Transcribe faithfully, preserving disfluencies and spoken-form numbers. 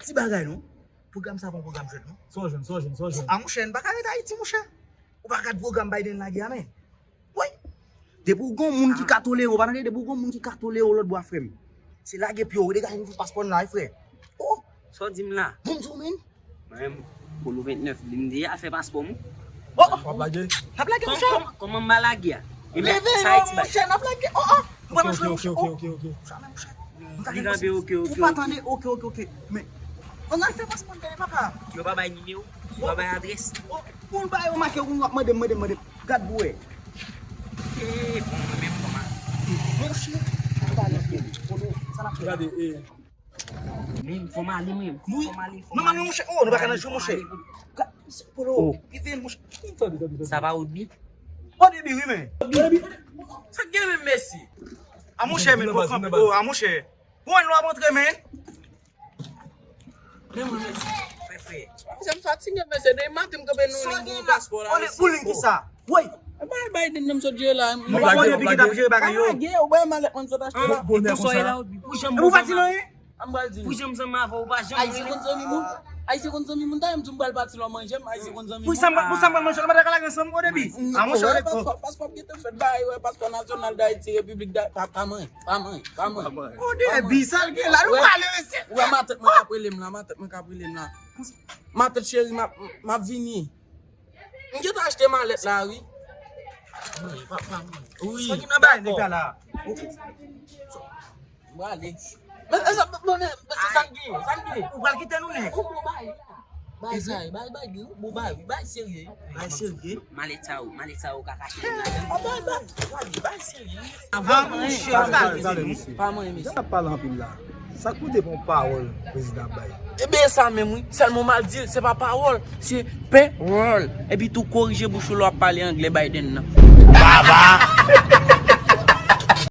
Ti bagay non. Pwogram sa pa yon pwogram jwèt non. Sa w jwenn, sa w jwenn, sa w jwenn. A monchè, n pa ka ret Ayiti monchè. Ou pa gad pwogram Biden lage a men. Wi. Depi w gon moun ki ka tolere w, pa tande, depi w gon moun ki ka tolere w lòt bò a frè m. Se lage pye w, degaje m fè paspò m la wi frè. Oh, sa w di m la? Bon m di w men. Mwen menm, Polo vennèf, li m deja fè paspò m. Oh, oh. W ap lage? N ap lage monchè. Kòman m ba lage a? Leve non monchè, n ap lage. Oh, oh. Ou pa nan jwe monchè. Ok, ok, ok, ok. Li kanpe, ok, ok. Ou pa tande, ok, ok, ok. Men, ann al fè paspò m tande papa. Yo pa bay nimewo, yo pa bay adrès. Oh, pou l bay yo make, ou ap mande m, mande m, mande m. Gad pou wè. Eh, bon, mwen menm kòman. Monchè, ou pa nan fè. Polo, sa n ap fè? Gade, eh. Men, fò m ale, mwen. Wi. Fò m ale, fò m ale. Non, non, monchè. Oh, nou pa ka nan jwe, monchè. Polo, rive, monchè. Sa pa Odebi? Odebi, wi, men. Sa k gen menm, mesye? A monchè, men, oh, a monchè. Bon, nou ap antre, men. Men mwen, mesye. Frè, frè. Mesye, m fatige, mesye. Depi maten, m kanpe nan liy pou yon paspò la, mesye. Pou liy kisa? Woy! Bay, bay, Biden nan m sot jere la. Mwen pa konnen ki t ap jere bagay yo. Pa lage, ou bay malèt mwen sot achte la. Pou sa w ye la, Odebi? Pou janm ou pa di non, hein? An m pral di. Pou janm zanmi avè w, ou pa janm. Ayisyen konn zanmi moun. Ayisyen konn zanmi moun, ta menm di m pral pati lò manje m, Ayisyen konn zanmi moun. Pou sa m, pou sa m pral manje, nou pa ta ka lage ansanm, Odebi? A monchè, paspò, paspò gentan fèt, bay, wè, paspò nasyonal Dayiti, Repiblik da, pa, pa mwen, pa mwen, pa mwen. Odebi, sa l gen la, nou pale, mesye. Ou wè matant mwen k ap rele m la, matant mwen k ap rele m la. Matant cheri, m ap, m ap vini. M gentan achte malèt la, wi. Wi. Sa ki nan bay nèg la la? M prale. Men, men, sa, men, men, men se sa k gen, sa k gen. Ou pral kite nou, nèg? Ou bon bay la. Bay sa, bay, bay, bay, bay, bay serye. Bay serye. Malèt sa yo, malèt sa yo ka kache nan ladan. Bay, bay, bay, bay serye. Avan mwen, pa mwen, mesye. Pa mwen, mesye. Jan n ap pale anpil la. Sa k pou te bon pawòl prezidan ap bay? Ebyen, sa menm, wi. Sèlman w mal di l, se pa pawòl, se pawòl. Epi tou korije bouch ou lè w ap pale anglè Biden nan. Baba!